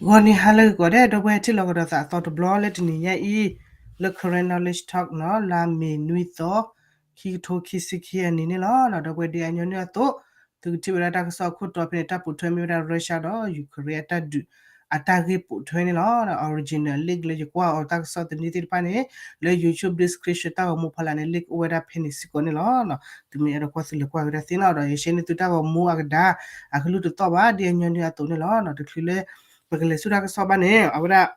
ဂီၤနံၤဟါလၢဂ့ၤကိးဂၤဒဲး ဒီပုၢ်ဝဲၢ်ထံၣ်လိာ်ကဒီးသးအသီတဘျီလၢတနံၤညါအံၤ လၢ Karen Knowledge Talk နီၤ လါမ့ၤနွံသီ ခံကထိခံဆံခံအနံၤန့ၣ်လီၤ. ဒီပုၢ်ဝဲၢ်ဒ်အညီနုၢ်အသိး သုကထံၣ်ဝဲဒၣ်တၢ်ကစီၣ်အခိၣ်တီဖဲန့ၣ် တၢ်ပိာ်ထွဲမ့ၢ်ဝဲဒၣ် Russia ဒီး Ukraine အတၢ်ဒုး အတၢ်ဂ့ၢ်ပိာ်ထွဲန့ၣ်လီၤ. Original link လၢယကွၢ်အီၤတၢ်ကစီၣ်သန့သ့ၣ်တဖၣ်န့ၣ် လၢ YouTube description တၢ်ဂီၤမူဖီလာ်န့ၣ် link အိၣ်ဝဲဒၣ်ဖဲန့ၣ်စ့ၢ်ကီးန့ၣ်လီၤ. သုမ့ၢ်အဲၣ်ဒိးကွၢ်သုလဲၤကွၢ်ကဒါသ့နီၤ ဒီးယ share န့ၢ်သုတၢ်ဂီၤမူအကဒါ အကလုၢ်တသီၣ်ဘၣ် ဒ်အညီနုၢ်အသိးန့ၣ်လီၤ. တချုးလၢ ပကလဲၤဆူတၢ်ကစီၣ်ဘၣ်န့ၣ် အဝဲဒၣ်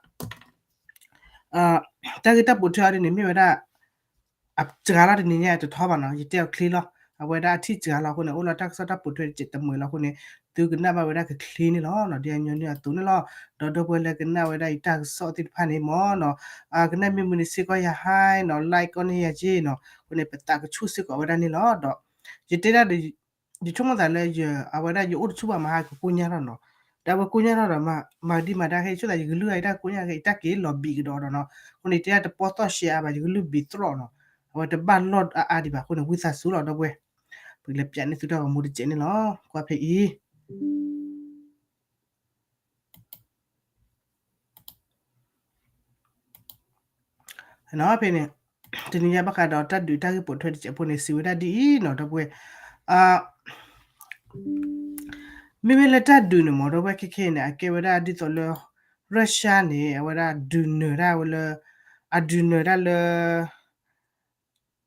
တၢ်ဂ့ၢ်တၢ်ပိာ်ထွဲအီၤဒ်န့ၣ် မ့ၢ်ဝဲဒၣ် စှၤလီၤတနံၤညါတထီဘၣ်နီၤ ယတဲအီၤချ့လီၤ. အဝဲဒၣ်အထံၣ်စှၤလီၤအဃိန့ၣ် အိၣ်လီၤတၢ်ကစီၣ်တၢ်ပိာ်ထွဲတစဲးတမှဲၤလီၤအဃိန့ၣ် သုကနၣ်ဘၣ်ဝဲဒၣ်ကချ့န့ၣ်လီၤ. ဒ်အညီနုၢ်အသိးန့ၣ်လီၤ. ဒီးဒီပုၢ်ဝဲၢ်လၢကနၣ်ဝဲဒၣ်ယတၢ်ကစီၣ်သ့ၣ်တဖၣ်န့ၣ်မ့ၢ်နီၤ ကနၣ်မ့ၢ်မုာ်န့ၣ် စ့ၢ်ကီးယၤ ဟါနီၤ like ကီးန့ၢ်ယၤက့နီၤ အဃိန့ၣ် ပသးကဆူၣ်စ့ၢ်ကီးဝဲဒၣ်န့ၣ်လီၤ. ဒီး ယတဲဒၣ်ဒီး ယဆိကမိၣ်သးလၢယ အဝဲဒၣ်ယအိၣ်တဆူၣ်ဘၣ်မဟါကကိၢ်ညါထီၣ်နီၤ ဒီးအဝဲကိၢ်ညါထီၣ်ဒီး မၤဒံးမၤဒါခဲ ယဆိကမိၣ်သး ယကလုၢ်အါ ယတၢ်ကိၢ်ညါခဲ ယတၢ်က့ၤလီၤဘံးကဒီးဒီးနီၤ အဃိန့ၣ် တဲဒၣ်တပီၢ်သီၣ်ရှဲအါဘၣ် ယကလုၢ်ဘံးသြီၣ်နီၤ အဝဲတဘၣ်လီၢ်အါအါဒံးဘၣ်အဃိန့ၣ် ဝံသးစူၤလီၤ ဒီပုၢ်ဝဲၢ် ပကလဲၤပျးန့ၢ်သုတၢ်ဂီၤမူတစဲးန့ၣ်လီၤ. ကွၢ်ဖဲအံၤ ဖဲန့ၣ် တနံၤညါဘၣ်ဃးဒီးတၢ်ဒုးတၢ်ဂ့ၢ်ပိာ်ထွဲတစဲးဖိန့ၣ် စံးဝဲဒၣ်ဒ်အံၤနီၤ ဒီပုၢ်ဝဲၢ် မ့မ့ၢ်လၢတၢ်ဒုးန့ၣ်မ့ၢ် ဒီပုၢ်ဝဲၢ်ခဲခဲအံၤန့ၣ် အကဲဝဲဒၣ်ဒ်သိးလၢ Russia န့ၣ် အဝဲဒၣ်ဒုးနၢၤဒၣ်ဝဲလၢ အဒုးနၢၤဒၣ်လၢ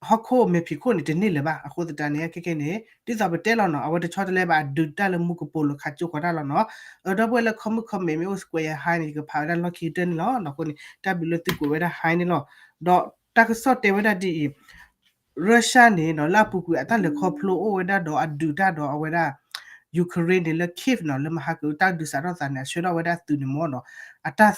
ဟီၣ်ခိၣ်မဲာ်ဖံးခိၣ်န့ၣ် တန့ၢ်လၢၤဘၣ် အဃိသတးန့ၣ် ခဲခဲန့ၣ် ဒ်သိးပတဲလီၤနီၤ အဝဲတဆီတလဲဘၣ် အဒုးတၢ်လၢမူကပိာ်လိၤခးကၠိဃီၤတၢ်လီၤနီၤ အဒီပုၢ်ဝဲၢ်လၢ comment comment မ့ၢ်အိၣ် square ယၤ high န့ၣ် ယကဖးဝဲဒၣ်လီၢ်ခံကတၢၢ်န့ၣ်လီၤ အဃိန့ၣ် တၢ်ဘျုးလၢသုကွဲးဝဲဒၣ် high န့ၣ်လီၤ ဒီးတၢ်ကစီၣ်တဲဝဲဒၣ်ဒ်အံၤ Russia န့ၣ်နီၤ လၢအပူၤကွံာ်အတၢ်လဲၤခီဖျိအိၣ်ဝဲဒၣ်ဒီးအဒုးတၢ်ဒီးအဝဲဒၣ် Ukraine န့ၣ် လၢ Kyiv နီၤ လၢမဟါကတၢ်ဒုးစးထီၣ်သးန့ၣ် အဆှၢထီၣ်ဝဲဒၣ်အသုးန့ၣ်မ့ၢ်နီၤ အတၢ်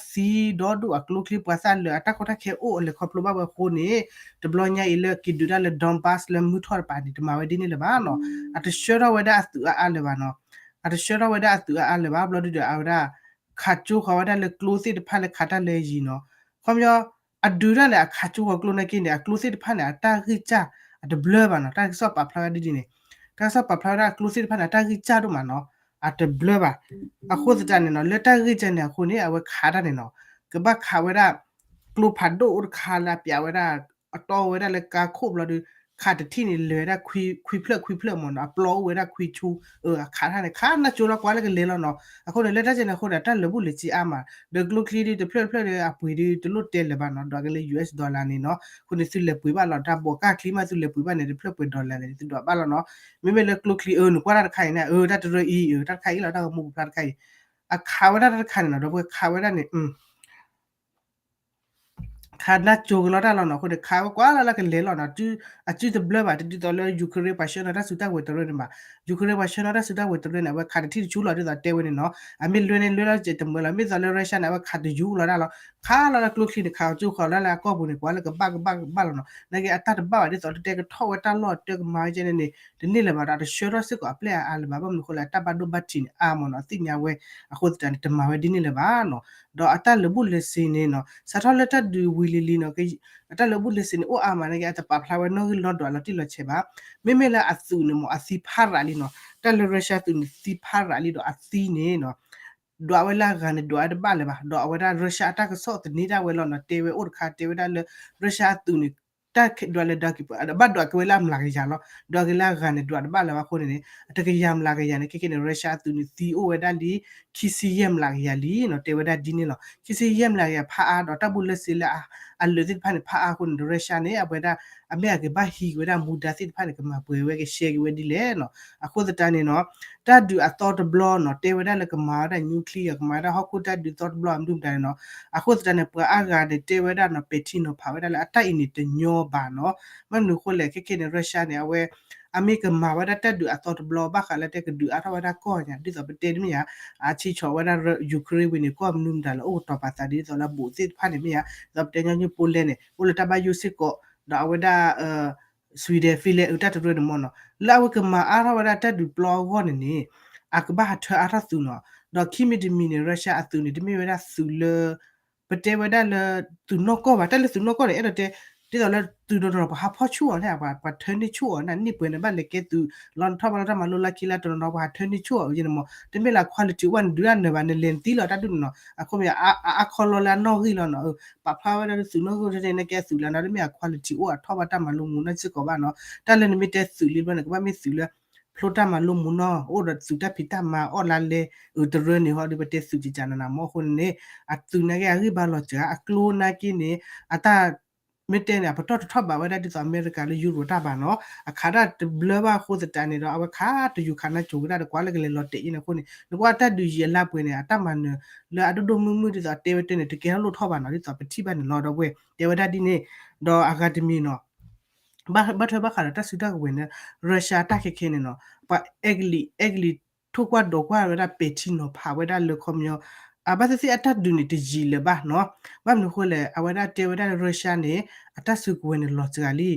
သံဒီဒူၣ်အကျိချံ ပှၤသၣ်လၢာ် အတၢ်ကီတၢ်ခဲအိၣ်အလဲၤခီဖျိဘၣ်ဝဲအဃိန့ၣ် တဘျီညါအံၤလၢက့ၤဒုးတၢ်လၢ Donbas လၢမုၢ်ထီၣ်တပၤန့ၣ် တမၤဝဲဒ်န့ၣ်လၢၤဘၣ်နီၤ အတဆှၢထီၣ်ဝဲဒၣ်အသုးအါအါလၢၤဘၣ်နီၤ အတဆှၢထီၣ်ဝဲဒၣ်အသုးအါအါလၢၤဘၣ် ဘျီဒုဒီးအဝဲဒၣ် ခးကၠိဃီၤဝဲဒၣ်လၢကျိသ့ၣ်တဖၣ်လၢခးတၢ်လၢယံၤနီၤ ခီပညီ အဒုးတၢ်န့ၣ် အခးကၠိဃီၤကျိနာ်က့န့ၣ် အကျိသ့ၣ်တဖၣ်န့ၣ် အတၢ်ဂံၢ်စၢ် အတဘျၢဘၣ်နီၤ တၢ်ကစီၣ်ပာ်ဖျါဝဲဒ်န့ၣ် တၢ်ကစီၣ်ပာ်ဖျါဝဲဒၣ်အကျိသ့ၣ်တဖၣ်န့ၣ် အတၢ်ဂံၢ်စၢ်ဒိၣ်မးနီၤ အတဘျၢဘၣ် အဃိသတးန့ၣ်နီၤ လၢတၢ်ဂံၢ်စၢ်န့ၣ်အဃိန့ၣ် အဝဲခးတၢ်န့ၣ်နီၤ ကဘၣ်ခးဝဲဒၣ် ကျိဖးဒိၣ်အိၣ်တခါလၢအပျးဝဲဒၣ် အတီဝဲဒၣ်လၢကါခိၣ်ဘျီဒီး ခးတထံၣ်န့ၣ် လဲၤဝဲဒၣ်ခွံဖျၢၣ်ခွံဖျၢၣ်မ့ၢ်နီၤ အပျီအိၣ်ဝဲဒၣ်ခွံဆူ အခးတၢ်န့ၣ် ခးနၢ်ကၠိလီၤကွၢ်လၢကလဲၤလီၤနီၤ အဃိန့ၣ် လၢတၢ်ကဲန့ၣ်အဃိဒီး တၢ်လၢာ်ဘူၣ်လၢာ်စ့အါမး ဒီးကျိချံဒ်တဖျၢၣ်တဖျၢၣ်ဒီး အပှ့ၤဒ်တလိၣ်တဲလၢၤဘၣ်နီၤ ဒွးက့ၤလၢ US dollar န့ၣ်နီၤ အဃိန့ၣ် သုလဲၤပှ့ၤဘၣ်လီၤ တၢ်ဘိးကၢ်ချံမး သုလဲၤပှ့ၤဘၣ်န့ၣ် တဖျၢၣ်ပှဲၤ dollar လဲၣ် သုဒွးဘၣ်လီၤနီၤ မ့မ့ၢ်လၢကျိချံအၢ နကွၢ်တၢ်တခါအံၤန့ၣ် အၢ တၢ်တရၢအံၤ အၢ တၢ်တခါအံၤလီၤ တၢ်ဂီၤမူပဖျါတခါအံၤ အခးဝဲဒၣ်တၢ်တခါန့ၣ်နီၤ ဒီးပှၤခးဝဲဒ၁န့ၣ် ခးနၢ်ကၠိကလီၤတၢ်လီၤနီၤ အဃိန့ၣ် ခးဝဲကွၢ်လၢလၢကလဲၤလီၤနီၤ အစုတဘျၢဘၣ် တဒ်သိးလၢ Ukraine ပှၤဆှၢနီၤတၢ်စုတၢ်ဝဲၤတရၢန့ၣ်ဘၣ် Ukraine ပှၤဆှၢနီၤတၢ်စုတၢ်ဝဲၤတရၢန့ၣ် အဝဲခးတထံၣ်တဆူလီၤ ဒ်သိးတဲဝဲန့ၣ်နီၤ အမ့ၢ်လွဲန့ၣ်လွဲလီၤစဲးတမှဲၤလီၤ မ့ၢ်သိးလၢ Russia န့ၣ် အဝဲခးတယူၤလီၤတၢ်လီၤ ခးလီၤလၢကျိချံန့ၣ် ခးကၠိဃီၤလၢလၢအကီၢ်ပူၤန့ၣ် ကွၢ်လၢကဘၣ်ကဘၣ်ကဘၣ်လီၤနီၤ နာ်က့အတၢ်တဘၣ်ဘၣ် ဒ်သိးတတဲကထီၣ်ဝဲတၢ်လီၢ်တၢ်ကမၤဝဲကဲန့ၣ်န့ၣ် တန့ၢ်လၢၤဘၣ်ဒီး တဆှၢထီၣ်စ့ၢ်ကီးအပျဲၢ်အါအါလၢၤဘၣ် ဘၣ်မနုၤအဃိလဲၣ် အတၢ်ဘၣ်ဒိဘၣ်ထံးန့ၣ်အါမးနီၤ အသ့ၣ်ညါဝဲ အဃိသတးန့ၣ် တမၤဝဲဒ်န့ၣ်လၢၤဘၣ်နီၤ ဒီးအတၢ်လၢာ်ဘူၣ်လၢာ်စ့ၤန့ၣ်နီၤ စးထီၣ်လၢတၢ်ဒုးဝံၤလံလံနီၤ အတၢ်လၢာ်ဘူၣ်လၢာ်စ့ၤန့ၣ် အိၣ်အါမးနာ်က့ အတပာ်ဖျါဝဲနီၣ်ဂံၢ်လီၤဒွးလီၤတံၢ်လီၤဆဲးဘၣ် မ့မ့ၢ်လၢအသုးန့ၣ်မ့ၢ် အသံဖးရးလံနီၤ တၢ်လၢ Russia သုးန့ၣ်သံဖးရးလံဒီးအသံန့ၣ်နီၤ ဒွးဝဲလၢအဂၤန့ၣ် ဒွးဝဲတဘၣ်လၢၤဘၣ် ဒီးအဝဲဒၣ် Russia အတၢ်ကစီၣ်သန့တၢ်ဝဲလီၤနီၤ တဲဝဲအိၣ်တခါ တဲဝဲဒၣ်လၢ Russia အသုးန့ၣ် တၢ်ဒွးလဲၤဒွးက့ၤ ဘၣ်ဒွးက့ၤဝဲလၢအမျးကယၤလီၤ ဒွးက့ၤလၢအဂၤန့ၣ် ဒွးတဘၣ်လၢၤဘၣ်အဃိန့ၣ်န့ၣ် အတကယၤမျးကယၤန့ၣ် ခဲကဲန့ၣ် Russia အသုးန့ၣ်သံအိၣ်ဝဲဒၣ်လံ ခံဆံယဲၢ်မျးကယၤလံနီၤ တဲဝဲဒၣ်ဒ်န့ၣ်လီၤ ခံဆံယဲၢ်မျးကယၤဖးအါဒီး တၢ်ဘူၣ်လၢာ်စ့ၤလၢအလၢာ်သ့ၣ်တဖၣ်န့ၣ် ဖးအါအဃိန့ၣ်ဒီး Russia န့ၣ် အဝဲဒၣ် အမ့ၢ်အကဘၣ်ဟံးက့ၤဝဲဒၣ်မူဒါသ့ၣ်တဖၣ်န့ၣ် ကမၤပှဲၤဝဲကရှဲက့ၤဝဲဒ်လဲၣ်နီၤ အဃိသတးန့ၣ်နီၤ တၢ်ဒုးအသီတဘျီနီၤ တဲဝဲဒၣ်လၢကမၤဝဲဒၣ် nuclear ကမၤဝဲဒၣ်ဟီၣ်ခိၣ်တၢ်ဒုးသီတဘျီအမနုၤမတၤန့ၣ်နီၤ အဃိသတးန့ၣ် ပှၤအါဂၤန့ၣ် တဲဝဲဒၣ်နီၤ ပဲာ်ထံနီၤဖးဝဲဒၣ်လၢ အတၢ်အံၤန့ၣ်တညီဘၣ်နီၤ မ့ၢ်မနုၤအဃိလဲၣ် ခဲကဲန့ၣ် Russia န့ၣ် အဝဲ အမ့ၢ်ကမၤဝဲဒၣ်တၢ်ဒုးအသီတဘျီ ဘၣ်ဃးလၢတဲကဒုးအါထီၣ်ဝဲဒၣ်ကီၢ်ညါ ဒ်သိးပတဲတမ့ၢ်ဧါ အဆံးဆီးဝဲဒၣ် Ukraine ဝံၤန့ၣ် ကီၢ်မနုၤမတၤလၢအိၣ်ကတီၤပာ်သးဒ်သိးလၢဘူးသ့ၣ်တဖၣ်န့ၣ်မ့ၢ်ဧါ ဒ်သိးပတဲညီနုၢ် Poland န့ၣ် အိၣ်လၢတၢ်ဘၣ်ယိၣ်စ့ၢ်ကီး ဒီးအဝဲဒၣ် Sweden Finland အတၢ်တရၢန့ၣ်မ့ၢ်နီၤ လၢအဝဲကမၤအါထီၣ်ဝဲဒၣ်တၢ်ဒုးပျီအဂီၢ်န့ၣ်န့ၣ် အကဘၣ်ဟးထၢအါထီၣ်သုးနီၤ ဒီးခံမံၤတမံၤန့ၣ် Russia အသုးန့ၣ် တမ့ၢ်ဝဲဒၣ်သုးလၢ ပတဲဝဲဒၣ်လၢသုးနီၢ်ကီၢ်ဘၣ် တၢ်လၢသုးနီၢ်ကီၢ်န့ၣ် အဲၣ်ဒိးတဲ ဒ်သိးလၢသုးနီၢ်နီၢ်ပှၤဟးဖီၣ်ဆူၣ်အီၤန့ၣ် ပှၤထၢန့ၢ်ဆူၣ်အီၤန့ၣ် နံၣ်ပှဲၤန့ၣ်ဘၣ်လဲၤကဲသုး လီၤနထီၣ်ဘၣ်လီၤတၢ်မၤလိလၢခံလၢတနီၤနီၤ ပှၤဟးထၢန့ၢ်ဆူၣ်အီၤန့ၣ်မး တမ့ၢ်လၢ quality အိၣ် နဒုးတၢ်နၢၤဘၣ် နလဲၤနသံလီၤတၢ်ဒုးန့ၣ်နီၤ အခိၣ်မ့ၢ် အါခီလီၤလၢအနီၣ်ဂံၢ်လီၤနီၤ ပာ်ဖျါဝဲဒၣ်သုးနီၢ်ဂံၢ်န့ၣ် နကဲသုးလၢနီၤ တမ့ၢ်အ quality အိၣ် အထီၣ်ဘၣ်တၢ်မၤလိမူနီၢ်စ့ၢ်ကီးဘၣ်နီၤ တၢ်လၢနမ့ၢ်တဲသုးလံဘျီန့ၣ် ကဘၣ်မ့ၢ်သုးလၢ ဖျိတၢ်မၤလိမူနီၢ် အိၣ်ဒီးသုးတၢ်ဖံးတၢ်မၤအီၣ်လါလဲ အတရၢန့ၣ်ဟီဒီး ပတဲသုးကကနနမ့ၢ်အဃိန့ၣ် အသုးနာ်က့အဂံၢ်ဘါလီၤစှၤ အကျိနာ်က့န့ၣ် အတၢ် မ့ၢ်တဲန့ၣ် အပတီၢ်တထီၣ်ဘးဝဲဒၣ်ဒ်သိးအမဲရကၤလၢယူရိတၢ်ဘၣ်နီၤ အခးတၢ်တဘျၢဘၣ်အဃိသတးန့ၣ်ဒီး အဝဲခးတယူၤခးနါကိၤက့ၤတၢ်ဒီးကွၢ်လၢကလဲၤလီၤတဲာ်အံၤန့ၣ်အဃိန့ၣ် နကွၢ်တၢ်ဒုးယံၤအလါပှဲၤန့ၣ် အတၢ်မၤနၢၤလၢအဒိၣ်ဒိၣ်မုၢ်မုၢ်ဒ်သိးအတဲဝဲတဲန့ၣ် တကဲထီၣ်လိၣ်ထီၣ်ဘၣ်နီၤ ဒ်သိးပထံၣ်ဘၣ်န့ၣ်လီၤ ဒီပုၢ်ဝဲၢ် တဲဝဲဒၣ်ဒ်န့ၣ် ဒီးအဂၤတမံၤနီၤ ဘၣ်ထွဲဘၣ်ဃးဒီးတၢ်စုတၢ်ကဝဲၤန့ၣ် Russia တၢ်ခဲခဲန့ၣ်နီၤ ပှၤအဲကလံး အဲကလံးထိၣ်ကွၢ်ဒိးကွၢ်ဝဲဒၣ်ပဲာ်ထံနီၤဖးဝဲဒၣ်လၢခီပညီ အဘၣ်သ့ၣ်သ့ၣ်အတၢ်ဒုးန့ၣ်တယံာ်လၢၤဘၣ်နီၤ ဘၣ်မနုၤဃိလဲၣ် အဝဲဒၣ်တဲဝဲဒၣ် Russia န့ၣ် အတၢ်စုကဝဲၤန့ၣ်လီၤစှၤလံ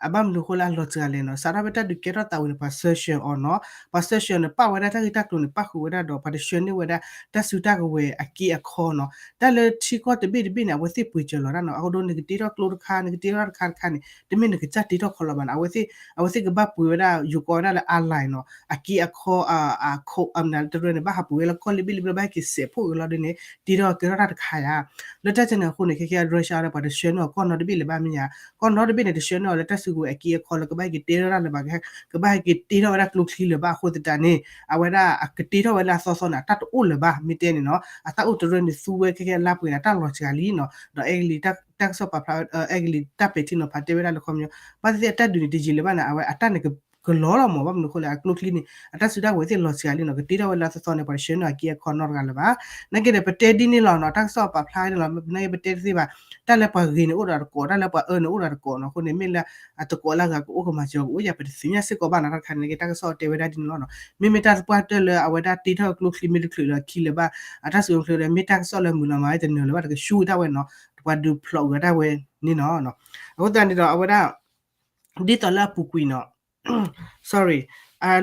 အဘၣ်မနုၤဃိလၢအလီၤစှၤလဲၣ်နီၤ စးထီၣ်ဖဲတၢ်ဒုးကဲထီၣ်သးဝံၤန့ၣ် ပှၤ sanction အီၤနီၤ ပှၤ sanction န့ၣ် ပာ်ဝဲဒၣ်တၢ်ဂ့ၢ်တၢ်ကျိၤန့ၣ် ပာ်ဃုာ်ဝဲဒၣ်ဒီး ပှၤတဆှၢန့ၢ်ဝဲဒၣ်တၢ်စုတၢ်ကဝဲၤအက့အခီနီၤ တၢ်လၢထံကီၢ်တဘ့ၣ်တဘ့ၣ်န့ၣ် အဝဲသ့ၣ်ပှ့ၤစၢၤလီၤတၢ်နီၤ အဃိဒီးနကတ့ထီၣ်ကျိတခါ နကတ့ထီၣ်တခါတခါန့ၣ် တမ့ၢ်နကစၢ်တ့ထီၣ်ခီလီၤဘၣ်နီၤ အဝဲသ့ၣ် အဝဲသ့ၣ်ကဘၣ်ပှ့ၤဝဲဒၣ် ယိၤကီးဝဲဒၣ်လၢ ally နီၤ အက့အခီ အခိၣ်အမနုၤတရၢန့ၣ် ဘၣ်ဟးပှ့ၤဝဲလၢကီၢ်လံဘ့ၣ်လံဘျီ ဘၣ်ဟဲက့ၤစဲးဖှိၣ်က့ၤလီၤဒ်န့ၣ် တ့ထီၣ်ကဲထီၣ်တၢ်တခါယါ လၢတၢ်န့ၣ်အဃိန့ၣ် ခဲခဲ Russia ဒီး ပှၤတဆှၢန့ၢ်အီၤကီၢ်နီတဘ့ၣ်လၢၤဘၣ်မ့ၢ်ယါ ကီၢ်နီတဘ့ၣ်န့ၣ် တဆှၢန့ၢ်အီၤလၢတၢ်စုကဝဲၤအက့အခီလၢကဘၣ်ဟဲက့ၤတ့ထီၣ်တၢ်လၢၤဘၣ် ကဘၣ်ဟဲက့ၤတ့ထီၣ်ဝဲဒၣ်ကျိချံလၢၤဘၣ်အဃိသတးန့ၣ် အဝဲဒၣ်အကတ့ထီၣ်ဝဲလၢအသီသီန့ၣ် အတၢ်တအိၣ်လၢၤဘၣ် မ့ၢ်တဲန့ၣ်နီၤ အတၢ်အိၣ်တရၢန့ၣ်သူဝဲခဲခဲအလါပှဲၤန့ၣ် အတၢ်လီၤစှၤလံနီၤ ဒီးအဲကလံးတၢ်ကစီၣ်ပာ်ဖျါ အဲကလံးတၢ်ပဲာ်ထံနီၤဖးတဲဝဲဒၣ်လၢခီပညီ ဘၣ်သ့ၣ်သ့ၣ်အတၢ်ဒုးန့ၣ်တယံာ်လၢၤဘၣ်န့ၣ် အဝဲအတၢ်န့ၣ်ကလီလီၤမး ဘၣ်မနုၤအဃိလဲၣ် အကျိချံန့ၣ် အတၢ်စုတၢ်ကဝဲၤသ့ၣ်လီၤစှၤလံနီၤ ကတ့ထီၣ်ဝဲလၢအသီသီန့ၣ် ပှၤတဆှၢန့ၢ်အက့အခီနီတဂၤလၢၤဘၣ် နာ်က့ဒီးပတဲဒ်န့ၣ်လီၤနီၤ တၢ်ကစီၣ်ပာ်ဖျါန့ၣ်လီၤ နာ်က့ပတဲတသ့ဘၣ် တၢ်လၢပှၤဂ့ၤန့ၣ်အိၣ်ဒီးတကိး တၢ်လၢပှၤအၢန့ၣ်အိၣ်ဒီးတကိးနီၤ အဃိန့ၣ် မ့ၢ်လၢအတကိးလၢအဂၤကအိၣ်ကမၤစၢၤကအိၣ်ယၤ ပတသ့ၣ်ညါစ့ၢ်ကီးဘၣ်နီၤ တၢ်တခါန့ၣ် နာ်က့တၢ်ကစီၣ်တဲဝဲဒၣ်ဒ်န့ၣ်လီၤနီၤ မ့မ့ၢ်တၢ်သပှၢ်တၢၢ်လၢအဝဲဒၣ်တ့ထီၣ်ကျိချံမ့ၢ်တချုးလၢခံလၢၤဘၣ် အတၢ်စုကျိချံဒီး မ့ၢ်တၢ်ကစီၣ်လၢမုာ်လီၤမး တနၢၤလၢၤဘၣ် တကဆူတၢ်ဝဲနီၤ ပှၤဒုးဖျိးဂၢၤတၢ်ဝဲန့ၣ်နီၤ အဃိသတးန့ၣ်ဒီး အဝဲဒၣ် ဒ်သိးလၢအပူၤကွံာ်နီၤ sorry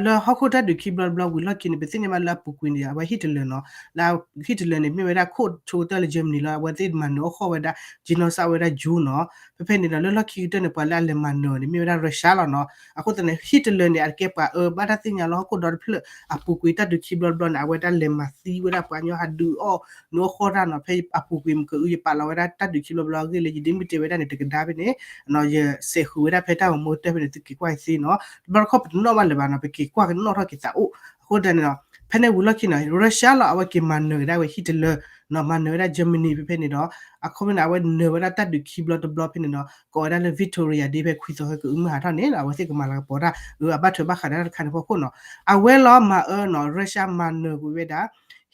လၢဟီၣ်ခိၣ်တၢ်ဒုးခံဘျီတဘျီဝံၤလီၢ်ခံန့ၣ် ပသ့ၣ်ညါဘၣ်လၢအပူၤကွံာ်န့ၣ် အဝဲ Hitler နီၤ လၢ Hitler န့ၣ် မ့ၢ်ဝဲဒၣ်ခိၣ်ဆိကတၢၢ်လၢ Germany လီၤ အဝဲသ့ၣ်မၤနၢၤအီၣ်ဃီၣ်ဝဲဒၣ် genocide ဝဲဒၣ် Jew နီၤ ဖဲဖဲန့ၣ်ဒီး လၢလီၢ်ခံကတၢၢ်န့ၣ် ပှၤလၢအလဲၤမၤနၢၤန့ၣ် မ့ၢ်ဝဲဒၣ် Russia လီၤနီၤ အဃိသတးန့ၣ် Hitler န့ၣ် အကဲပှၤအၢဘၣ်တၢ်သ့ၣ်ညါလၢဟီၣ်ခိၣ်ဒီတဖျၢၣ် အပူၤကွံာ်တၢ်ဒုးခံဘျီတဘျီန့ၣ် အဝဲဒၣ်လဲၤမၤသံဝဲဒၣ်ပှၤကညီ ဟးဒုးအီၣ်နုာ်အီၣ်ဃီၣ်တၢ်နီၤ ဖဲအပူၤကွံာ်မ့ၢ်ကအု ယပာ်လီၤဝဲဒၣ်တၢ်ဒုးခံဘျီတဘျီအဂ့ၢ်လၢ ယဒ့မုၢ်တဲဝဲဒၣ်န့ၣ် တကဒါဖဲန့ၣ် ယစဲးဃုာ်ဝဲဒၣ်ဖဲတၢ်ဂီၤမူတၢၢ်ဖဲန့ၣ် သုက့ၤကွၢ်က့ၤသ့နီၤ တဘျီတခီၣ်ပတနီၣ်ဘၣ်လၢၤဘၣ်နီၤ ပက့ၤကွၢ်ကနီၣ်ထီၣ်က့ၤသးအိၣ် အဃိသတးန့ၣ်ဒီး ဖဲန့ၣ်ဝံၤလီၢ်ခံနီၤ Russia လီၤ အဝဲက့ၤမၤနၢၤကဒါဝဲ Hitler နီၤ မၤနၢၤဝဲဒၣ် Germany ဖဲဖဲန့ၣ်ဒီး အခီပညီန့ၣ် အဝဲနၢၤဝဲဒၣ်တၢ်ဒုးခံဘျီတဘျီဖဲန့ၣ်ဒီး ကိးဝဲဒၣ်လၢ Victoria Day ဖဲခွံသီခဲကအုမုၢ်ဟးထီၣ်န့ၣ် အဝဲသ့ၣ်ကမၤလၤကပီၤတၢ် အဘၣ်ထွဲဘၣ်ဃးဒီးတၢ်တခါန့ၣ်ဖီခိၣ်နီၤ အဝဲလီၤမၤအၢနီၤ Russia မၤနၢၤကွံာ်ဝဲဒၣ်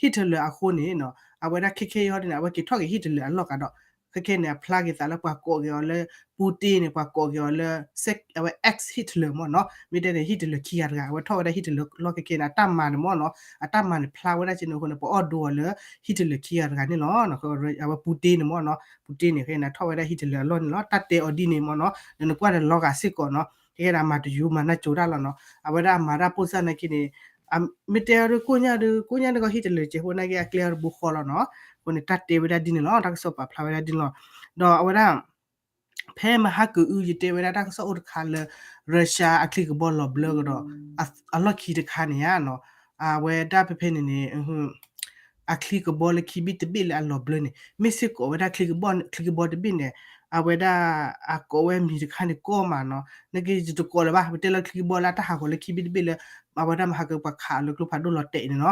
Hitler အဃိန့ၣ်နီၤ အဝဲဒၣ်ခဲခဲအံၤဟီဒ်န့ၣ် အဝဲက့ၤထီၣ်က့ၤ Hitler အလီၢ်ကဒီး ခဲခဲန့ၣ် အဖျါက့ၤသးလၢပှၤကိးက့ၤအီၤလၢ Putin န့ၣ် ပှၤကိးက့ၤအီၤလၢ အဝဲ ex Hitler မ့ၢ်နီၤ မ့ၢ်တဲန့ၣ် Hitler ခံဂၤတဂၤ အဝဲထီၣ်ဝဲဒၣ် Hitler လီၢ်ခဲခဲန့ၣ် အတၢ်မၤန့ၣ်မ့ၢ်နီၤ အတၢ်မၤန့ၣ်ဖျါဝဲဒၣ်က့န့ၣ်အဃိန့ၣ် ပအီၣ်ဒိအီၤလၢ Hitler ခံဂၤတဂၤန့ၣ်လီၤ အဝဲ Putin န့ၣ်မ့ၢ်နီၤ Putin န့ၣ် ခဲခဲန့ၣ် ထီၣ်ဝဲဒၣ် Hitler အလီၢ်န့ၣ်လီၤ တၢ်တဲအီၤဒ်န့ၣ်မ့ၢ်နီၤ ဒီးနကွၢ်ဒီးလီၤဂာ်စ့ၢ်ကီးနီၤ ခဲခဲန့ၣ် အမၤတယူၤမၤနၢ်ကၠိတၢ်လီၤနီၤ အဝဲဒၣ်အမၤတၢ်ပိၢ်စၢ်နာ်က့န့ၣ် မ့ၢ်တဲအီၤဒ်ကိၣ်ညါဒ် ကိၣ်ညါဒ်ကီၢ် Hitler ကဲးဖိနာ်က့အကျဲအီၤတဘိဃီလီၤနီၤ အဃိန့ၣ် တၢ်တဲဝဲဒၣ်ဒ်န့ၣ်လီၤ တၢ်ကစီၣ်ပာ်ဖျါဝဲဒၣ်ဒ်န့ၣ်လီၤ ဒီးအဝဲဒၣ် ဖဲမဟါကအု ယတဲဝဲဒၣ်တၢ်ကစီၣ်အိၣ်တခါလၢ Russia အချံကဘီလီၤဘျၢကဒီး အလီၢ်ခံတခါန့ၣ်ဧါနီၤ အဝဲဒၣ်ဖဲဖဲန့ၣ်န့ၣ် အချံကဘီလၢခံဘ့ၣ်တဘ့ၣ်လၢအလီၤဘျၢန့ၣ် မ့ၢ်စ့ၢ်ကီးဝဲဒၣ်ချံကဘီ ချံကဘီတဘ့ၣ်န့ၣ် အဝဲဒၣ် အကိးဝဲမံၤတခါန့ၣ်ကီမးနီၤ နာ်က့ယတကိးလၢၤဘၣ် ပတဲလၢချံကဘီလၢအတၢ်ဟးဂီၤလၢခံဘ့ၣ်တဘ့ၣ်လၢ အဝဲဒၣ်မဟါကပှၤခးလၢကျိဖးဒိၣ်လီၤတဲာ်န့ၣ်နီၤ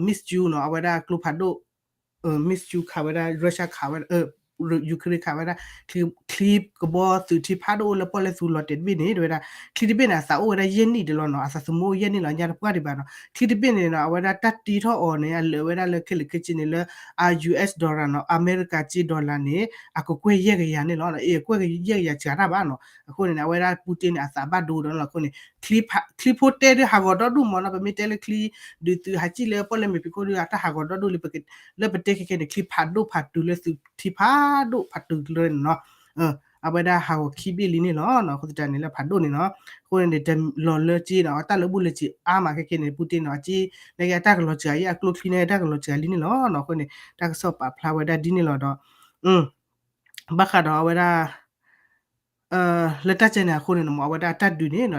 Miss Ju နီၤ အဝဲဒၣ်ကျိဖးဒိၣ် Miss Ju ခးဝဲဒၣ် Russia ခးဝဲ Ukraine ခးဝဲဒၣ် ချံကဘီသုးထံဖးဒိၣ်အိၣ်လၢပီၣ်လဲၣ်သူလီၤတဲာ်တဘ့ၣ်န့ၣ် တဲဝဲဒၣ် ချံတဘ့ၣ်န့ၣ် အသးအိၣ်ဝဲဒၣ်ယဲၢ်နံၣ်ဒၣ်လီၤနီၤ အသးသမူအိၣ်ယဲၢ်နံၣ်လီၤ ညါတပှၢ်ဒံးဘၣ်နီၤ ချံတဘ့ၣ်န့ၣ်နီၤ အဝဲဒၣ်တၢ်တ့ထီၣ်အီၤန့ၣ် အလၢာ်ဝဲဒၣ်လၢခဲလၢာ်ခဲဆ့န့ၣ်လၢ အ US dollar နီၤ အမဲရကၤက့ dollar န့ၣ် အကကွဲၢ်ယဲၢ်ကယၤန့ၣ်လီၤ အကွဲၢ်ယဲၢ်ကယၤစှၤတၢ်ဘၣ်နီၤ အဃိန့ၣ် အဝဲဒၣ် Putin န့ၣ် အသးဘၣ်ဒိဒီးလီၤ အဃိန့ၣ် ချံဖိတဲဒ်ဟးဂီၤဒီဒူၣ်မ့ၢ်နီၤ ပမ့ၢ်တဲလၢချံ ဒုးသုးဟးစံၣ်လၢပီၣ်လဲၣ်မ့ၢ်ဖံးခိၣ်ဒုး အတၢ်ဟးဂီၤဒီဒူၣ်လံ လၢပတဲခဲခဲန့ၣ် ချံဖးဒိၣ်ဖးတုၤလၢသုးထံဖးဒိၣ်ဖးတုၤလၢန့ၣ်နီၤ အဝဲဒၣ်ဟးဂီၤခံဘ့ၣ်လံန့ၣ်လီၤ အဃိသတးန့ၣ်လၢဖးဒိၣ်န့ၣ်နီၤ အဃိန့ၣ် တလီၤလၢက့ဒီး တၢ်လၢဘူၣ်လၢစံးအါမးခဲခဲန့ၣ် Putin န့ၣ် အက့ နာ်က့အတၢ်ကလီၤစှၤအံၤ အကျိချံန့ၣ် အတၢ်ကလီၤစှၤလံန့ၣ်လီၤ အဃိန့ၣ် တၢ်ကစီၣ်ပာ်ဖျါဝဲဒၣ်ဒ်န့ၣ်လီၤဒီး ဘၣ်ဃးဒီးအဝဲဒၣ် လၢတၢ်ကဲန့ၣ်အဃိန့ၣ် မ့ၢ်အဝဲဒၣ်အတၢ်ဒုးန့ၣ်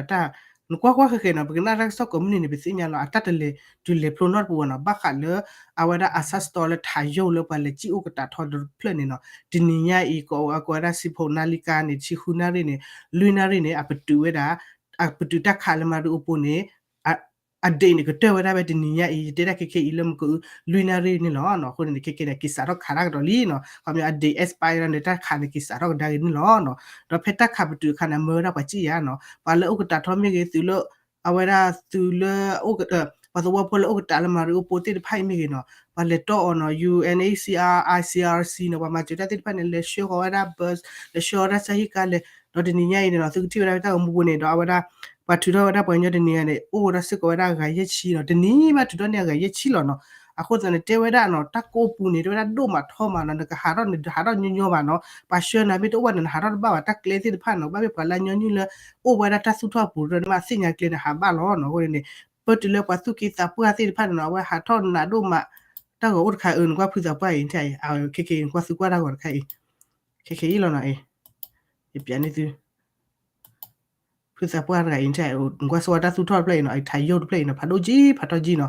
နကွၢ်ကွၢ်ဃဲဃဲနီၤ ပကနၣ်တၢ်ကစီၣ်ကိးမုၢ်နံၤန့ၣ် ပသ့ၣ်ညါလီၤ အတၢ်တလဲၤတုၤလဲၤဖျိနီတပူၤဘၣ်နီၤ ဘၣ်ဃးလၢ အဝဲဒၣ် Azovstal လၢထးယိၣ်လၢပှၤလဲၤစံၣ်အိၣ်ကတးထီတဖျၢၣ်န့ၣ်နီၤ တနံၤညါအံၤ ကိးဝဲဒၣ် စံဖိနၣ်လံကါန့ၣ် ဆံဃုနၣ်ရံၣ်န့ၣ် လွံၢ်နၣ်ရံၣ်န့ၣ် အပတုာ်ဝဲဒၣ် အပတုာ်တၢ်ခးလၢ Mariupol န့ၣ် အ date န့ၣ် ကတၢၢ်ဝဲဒၣ်ဖဲတနံၤညါအံၤ ယတဲဒၣ်ခဲခဲအံၤလၢမုၢ်ကအု လွံၢ်နၣ်ရံၣ်န့ၣ်လီၤ. အဃိန့ၣ် ခဲခဲန့ၣ် က့ၤစးထီၣ်ခးတၢ်ကဒီးလံနီၤ ခီပညီအ date expire န့ၣ် တၢ်ခးန့ၣ် က့ၤစးထီၣ်ကဒါက့ၤန့ၣ်လီၤ. ဒီးဖဲတၢ်ခးပတုာ်အခါန့ၣ် အမၢဝဲဒၣ်ပှၤစံၣ်ယါနီၤ ပှၤလၢအိၣ်ကတးထီမ့ၢ်ဂ့ၤ သုးလၢ အဝဲဒၣ်သုးလၢ ပှၤသဝီဖိလၢအိၣ်ကတးလၢ Mariupol သ့ၣ်တဖၣ်အံၤမ့ၢ်ဂ့ၤနီၤ ပှၤလဲၤတီၢ်အီၤနီၤ UNHCR ICRC နီၤ ပှၤမၤစၢၤတၢ်သ့ၣ်တဖၣ်န့ၣ် လဲၤဆှၢဃီၤဝဲဒၣ် bus လဲၤဆှၢဝဲဒၣ်စၢဟံၣ်ကါလဲၣ် ဒီးတနံၤညါအံၤန့ၣ်နီၤ သုကထံၣ်ဝဲဒၣ်တၢ်ဂီၤမူပူၤန့ၣ် ဒီးအဝဲဒၣ် ပှၤထုးထီၣ်ဝဲဒၣ်ပှၤကညီတနံၤဂၤန့ၣ် အိၣ်ဝဲဒၣ်စ့ၢ်ကီးဝဲဒၣ်အဂၤယဲၢ်ဆံနီၤ တနံၤဘၣ်ထုးထီၣ်န့ၢ်အဂၤယဲၢ်ဆံလီၤနီၤ အဃိသတးန့ၣ် တဲဝဲဒၣ်နီၤ တၢ်ကိၢ်ပူၤန့ၣ် တဲဝဲဒၣ်ဒိၣ်မးထီမးနီၤ နကဟးထီၣ်န့ၣ် ဟးထီၣ်ညီညီဘၣ်နီၤ ပှၤဆှၢနၤမ့ၢ်တအိၣ်ဘၣ်န့ၣ် နဟးထီၣ်တဘၣ်ဘၣ် တၢ်ကျဲသ့ၣ်တဖၣ်နီၤ ဘၣ်မ့ၢ်ပှၤလၢညီနုၢ်လၢ အိၣ်ဝဲဒၣ်တၢ်သူၣ်ထီၣ်အပူၤရၢန့ၣ်မး သ့ၣ်ညါကျဲန့ၣ် ဟးဘၣ်လီၤနီၤ အဃိန့ၣ်န့ၣ် ပတုၤလၢပှၤသူၣ်က့သးပှၢ်သ့ၣ်တဖၣ်န့ၣ်နီၤ အဝဲဟးထီၣ်နးဒိၣ်မး တၢ်ဂီၤအိၣ်တခါအၢ နကွၢ်ဖုသးပှၢ်အံၤ ခဲခဲအံၤ နကွၢ်သုကွၢ်တၢ်ဂီၤတခါအံၤ ခဲခဲအံၤလီၤနီၤအံၤ ယပြန့ၢ်သု ဖုသးပှၢ်တဂၤအံၤ နကွၢ်ဆိဝဲတၢ်သူၣ်ထီၣ်တဖျၢၣ်အံၤနီၤ အထးယိၣ်တဖျၢၣ်အံၤနီၤ ဖးဒိၣ်ကံ ဖးထီကံနီၤ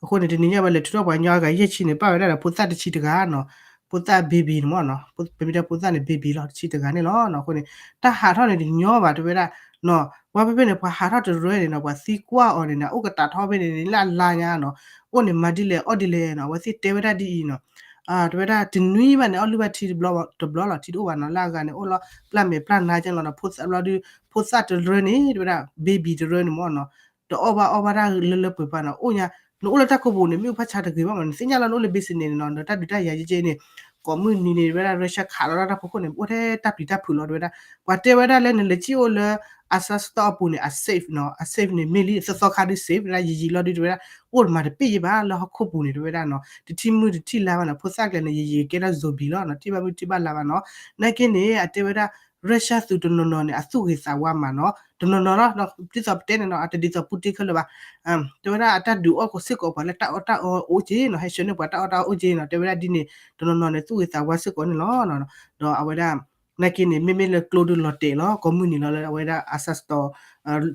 အဃိန့ၣ် တနံၤညါဝဲလဲၤထုးထီၣ်ပှၤကညီအဂၤယဲၢ်ဆံန့ၣ် ပာ်ဝဲဒၣ်ဒီးဖိသၣ်တဆံတဂၤနီၤ ဖိသၣ် baby န့ၣ်မ့ၢ်နီၤ ပမ့ၢ်တဲဖိသၣ်န့ၣ် baby လီၤ တဆံတဂၤန့ၣ်လီၤနီၤ အဃိန့ၣ် တၢ်ဟးထီၣ်န့ၣ်တညီဘၣ်တဲဝဲဒၣ်နီၤ ပှၤဖဲဖဲန့ၣ် ပှၤဟးထီၣ်တရၢန့ၣ်နီၤ ပှၤသံကွၢ်အီၤန့ၣ်နီၤ အိၣ်ကတးထီဖဲန့ၣ် လၢအလါညါနီၤ အိၣ်န့ၣ်မၤဒ်လဲၣ်အီၣ်ဒ်လဲၣ်နီၤ အဝဲသ့ၣ်တဲဝဲဒၣ်ဒ်အံၤနီၤ တဲဝဲဒၣ်တနွံဘၣ်န့ၣ် အီၣ်လုၢ်ဘၣ်ထံတဘျီ တဘျီလီၤ ထံတအိၣ်ဘၣ်နီၤ လၢအဂၤန့ၣ် အိၣ်လီၤပျၢ်မဲာ်ပျၢ်နါကဲလီၤနီၤ ဖိသၣ်ဘျီဒုး ဖိသၣ်တရၢန့ၣ် တဲဝဲဒၣ် baby တရၢန့ၣ်မ့ၢ်နီၤ တအီၣ်ဘၣ်အီၣ်ဘၣ်တၢ်လၢလၢပှဲၤပှဲၤနီၤ အိၣ်ညါ နအိၣ်လၢတၢ်ကိၢ်ပူၤန့ၣ် မ့ၣ်အူဖးဆါတဂ့ၤဘၣ်မး နသ့ၣ်ညါလီၤ နအိၣ်လၢ business န့ၣ်နီၤ နတၢ်ဒုးတၢ်ယၤယဲကဲန့ၣ် ကိးမုၢ်နံၤန့ၣ် တဲဝဲဒၣ် Russia ခးလီၤတၢ်ဖီခိၣ်န့ၣ် အိၣ်ထဲတၢ်ပျံၤတၢ်ဖုးလီၤ တဲဝဲဒၣ် ပှၤတဲဝဲဒၣ်လၢနလဲၤစံၣ်အိၣ်လၢ Azovstal အပူၤန့ၣ် အ safe နီၤ အ safe န့ၣ် မ့ၢ်လံ သီသီခါဒုး safe ဝဲဒၣ် ယံာ်ယံာ်လီၤဒုး တဲဝဲဒၣ် အိၣ်တမၤတပ့ၢ်ယဲဘၣ် လၢဟီၣ်ခိၣ်ပူၤန့ၣ် တဲဝဲဒၣ်နီၤ တထံၣ်မုၢ်တထံၣ်လါဘၣ်နီၤ ဖိသၣ်ကျဲန့ၣ် ယံာ်ယံာ်ကဲဒၣ် zombie လီၤနီၤ ထံၣ်ဘၣ်မုၢ်ထံၣ်ဘၣ်လါဘၣ်နီၤ နာ်က့န့ၣ် အတဲဝဲဒၣ် Russia သုးတနီၤနီၤန့ၣ် အသူၣ်ဂ့ၤသးဝါမးနီၤ တနီၤနီၤလီၤ ဒ်သိးပတဲန့ၣ်နီၤ အတဒ်သိး Putin ခဲလၢာ်ဘၣ် တဲဝဲဒၣ်အတၢ်ဒုးအီၣ်စ့ၢ်ကီးပှၤလၢတၢ်အီၣ်တၢ်အီအိၣ်က့နီၤ ဟဲဆှၢန့ၢ်ပှၤတၢ်အီၣ်တၢ်အီအိၣ်က့နီၤ တဲဝဲဒၣ်ဒ်န့ၣ် တနီၤနီၤန့ၣ် သူၣ်ဂ့ၤသးဝါစ့ၢ်ကီးန့ၣ်လီၤ ဒီးအဝဲဒၣ် နာ်က့န့ၣ် မ့မ့ၢ်လၢကျိဒုးလီၤတဲာ်လီၤ ကိးမုၢ်နံၤလီၤလၢအဝဲဒၣ် Azovstal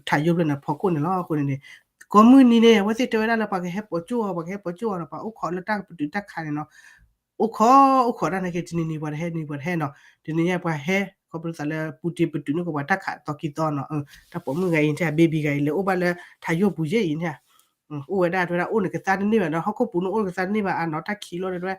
ထးယိၣ်ဖျၢၣ်န့ၣ် ဖီခိၣ်န့ၣ်လီၤ အဃိန့ၣ်န့ၣ် ကိးမုၢ်နံၤန့ၣ် အဝဲသ့ၣ်တဲဝဲဒၣ်လၢပှၤကဟဲပိာ်ကၠိအီၤ ပှၤကဟဲပိာ်ကၠိအီၤနီၤ ပှၤအိၣ်ခိးလၢတၢ်ကပတုာ်တၢ်ခးန့ၣ်နီၤ အိၣ်ခိး အိၣ်ခိးတၢ်နာ်က့ တနံၤနံၤပှၤတဟဲ နံၤပှၤတဟဲနီၤ တနံၤညါပှၤဟဲ ခီဖျိသးလၢ Putin ပတုာ်န့ၢ်ကီးပှၤတၢ်ခးသီခံသီနီၤ တၢ်ပိာ်မုၣ်ဂၤအံၤ တဲ baby ဂၤအံၤ လဲၤအိၣ်ဘၣ်လၢထးယိၣ်ပူၤယဲအံၤန့ၣ် အိၣ်ဝဲဒၣ်တဲဝဲဒၣ်အိၣ်န့ၣ်ကသါတန့ၢ်ဘၣ်ဒီး ဟီၣ်ခိၣ်ပူၤန့ၣ်အိၣ်ကသါတန့ၢ်ဘၣ်အါနီၤ တၢ်ခံးလီၤတဲဝဲ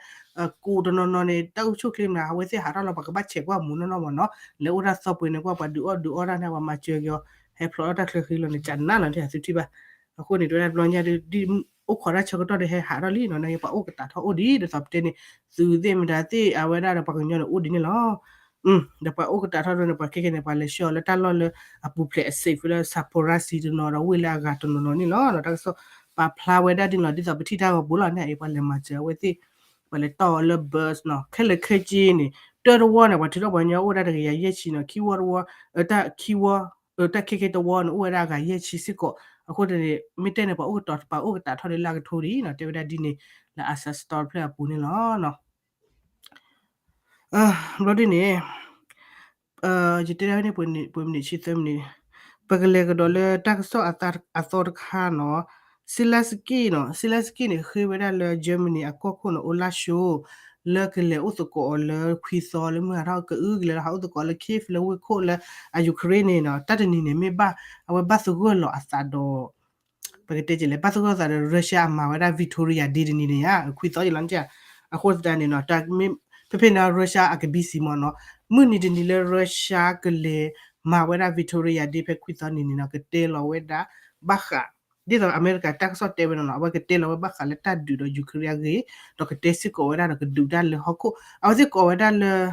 ကိးတနီၤနီၤန့ၣ် တၢ်အိၣ်ဆူၣ်ချ့မနုၤ အဝဲသ့ၣ်ဟးထီၣ်လီၤ ပှၤကဘၣ်ဆဲးကွၢ်မူနီၢ်နီၢ်မးနီၤ လဲၤအိၣ်တၢ်သီပှ့ၤန့ၣ် ကွၢ်ပှၤဒုးအီၣ်ဒုးအီတၢ်န့ၣ် ပှၤမၤစၢၤက့ၤအီၤ ဟဲဖျိးထီၣ်တၢ်ချၢဃံလီၤန့ၣ် ကနၣ်လီၤန့ၣ် သုထံၣ်ဘၣ် အဃိန့ၣ် တဲဝဲဒၣ်တဘျီညါဒ် အိၣ်ခိးတၢ်ဆၢကတီၢ်ဒီးဟဲဟးထီၣ်လံနီၤ နာ်က့ပှၤအိၣ်ကတးထီၣ်အိၣ်ဒံး ဒ်သိးပတဲန့ၣ် သုးသ့ၣ်မတၤသ့ၣ် အဝဲဒၣ်ဒီးပှၤကညီန့ၣ်အိၣ်ဒံးန့ၣ်လီၤ ဒီးပှၤအိၣ်ကတးထီၣ်ဒ်န့ၣ် ပှၤခဲကဲန့ၣ် ပှၤလဲၤဆှၢအီၤလၢတၢ်လီၢ်လၢအပူၤဖျဲးအ safe လၢ Zaporizhzhia တနီၤဒီးဝ့ၢ်လၢအဂၤတနီၤနီၤန့ၣ်လီၤ တၢ်ကစီၣ်ပာ်ဖျါဝဲဒၣ်ဒ်န့ၣ်လီၤ ဒ်သိးပထံၣ်တၢ်ဂီၤပူၤလီၤန့ၣ် အံၤပှၤလဲၤမၤစၢၤအဝဲသ့ၣ် ပှၤလဲၤတီၢ်အီၤလၢ bus နီၤ ခဲလၢာ်ခဲဆ့န့ၣ် တၢတဝီန့ၣ် ပှၤထုးထီၣ်ပှၤကညီအိၣ်ဒၣ်တကယၤယဲၢ်ဆံနီၤ ခံဝီတဝီ တၢ်ခံဝီ တၢ်ခဲခဲတဝီန့ၣ် အိၣ်ဝဲဒၣ်အဂၤယဲၢ်ဆံစ့ၢ်ကီး အဃိန့ၣ် မ့ၢ်တဲန့ၣ် ပှၤအိၣ်ကတီၤ ပှၤအိၣ်ကတးထီၣ်ဒ်လၢအကထိဒ်အံၤနီၤ တဲဝဲဒၣ်ဒ်န့ၣ် လၢ Azovstal တဖျၢၣ်အပူၤန့ၣ်လီၤ ဘျီဒ်န့ၣ် ယတဲဒၣ်န့ၣ် ပှဲၤမံးနံးဆံသၢမံးနံး ပကလဲၤကဒီးလၢတၢ်ကစီၣ်အသီတခါနီၤ Zelensky နီၤ Zelensky န့ၣ် ဃ့ဝဲဒၣ်လၢ Germany အကီၢ်ခိၣ်န့ၣ် Olaf Scholz လၢကလဲၤအိၣ်သကိးအီၤလၢခွံသီလၢမုၢ်ဟးထီၣ် ကအုကလဲၤလီၤဟးအိၣ်သကိးလၢ Kyiv လၢဝ့ၢ်ခိၣ်လၢအ Ukraine န့ၣ်နီၤ တၢ်တနံၤန့ၣ် မ့ၢ်ဘၣ် အဝဲဘၣ်သဂၢၢ်လီၤအသးဒီး ပကတဲကလဲၣ် ဘၣ်သဂၢၢ်သးဒီး Russia အမၤဝဲဒၣ် Victoria Day တနံၤန့ၣ်ဧါ ခွံသီယံၤလီၤ အဃိသတးန့ၣ်နီၤ ဖဲဖဲန့ၣ် Russia အကဘံစံးမ့ၢ်နီၤ မုၢ်နံၤတနံၤလၢ Russia ကလဲၤမၤဝဲဒၣ် Victoria Day ဖဲခွံသီနံၤန့ၣ်နီၤ ကတဲလီၤဝဲဒၣ် ဘၣ်ဃး ဒ်သိးအမဲရကၤတၢ်ကစီၣ်တဲဝဲနီၤနီၤ အဝဲကတဲလီၤဝဲဘၣ်ဃးလၢတၢ်ဒုးဒီး Ukraine အဂ့ၢ် ဒီးကတဲစ့ၢ်ကီးဝဲဒၣ်ဒီးကဒုးတၢ်လၢဟီၣ်ခိၣ် အဝဲသ့ၣ်ကိးဝဲဒၣ်လၢ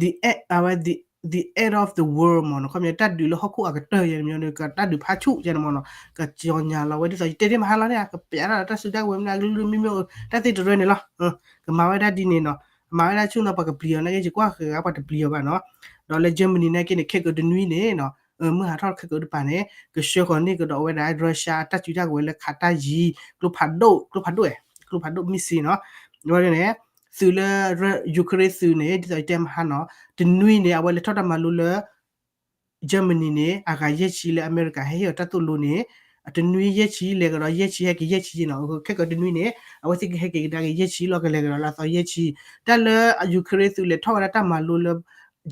the end အဝဲ the, the end of the world မ့ၢ်နီၤ ခီပညီတၢ်ဒုးလၢဟီၣ်ခိၣ်အကတၢၢ်ယဲၢ်တမံၤန့ၣ် ကတၢ်ဒုးဖးဆူၣ်ယဲၢ်န့ၣ်မ့ၢ်နီၤ ကကြေညာလီၤဝဲဒ်သိး ယတဲတ့ၢ်မဟါလီၤန့ၣ် ကပျးတၢ်ဒီးတၢ်စုကဝဲၤမနုၤကလုာ်မံၤမံၤ တၢ်သ့ၣ်တရၢန့ၣ်လီၤ ကမၤဝဲဒၣ်ဒ်န့ၣ်နီၤ မၤဝဲဒၣ်ဆူၣ်နီၤ ပှၤကပျံၤအီၤနာ်က့ ယကွၢ်ဃဲၤဂၤပှၤတပျံၤအီၤဘၣ်နီၤ ဒီးလၢ Germany နာ်က့န့ၣ် ခဲကတနွံန့ၣ်နီၤ မုၢ်ဟးထီၣ်ခဲကအုတပၤန့ၣ် ကဆှၢဃီၤန့ၢ်ကဒီးဝဲဒၣ် Russia အတၢ်စုတၢ်ကဝဲၤလၢခးတၢ်ယံၤ ကျိဖးဒိၣ် ကျိဖးဒိၣ်အဲ ကျိဖးဒိၣ် missile နီၤ ဝဲန့ၣ် သုးလၢ Ukraine သုးန့ၣ် ဒ်သိးယတဲမဟါနီၤ တနွံန့ၣ် အဝဲလဲၤထီၣ်တၢ်မၤလိလၢ Germany န့ၣ် အဂၤယဲၢ်ဆံလၢအမဲရကၤဟဲဟ့ၣ်အီၤတၢ်သိၣ်လိန့ၣ် တနွံယဲၢ်ဆံ လဲၤကဒီးယဲၢ်ဆံ ဟဲက့ၤယဲၢ်ဆံနီၤ, ခဲကဒီးတနွံန့ၣ် အဝဲသ့ၣ်ကဟဲက့ၤကဒါက့ၤယဲၢ်ဆံလီၤ, ကလဲၤကဒီးလၢအသီယဲၢ်ဆံ, တၢ်လၢ Ukraine သုးလဲၤထီၣ်ဝဲဒၣ်တၢ်မၤလိလၢ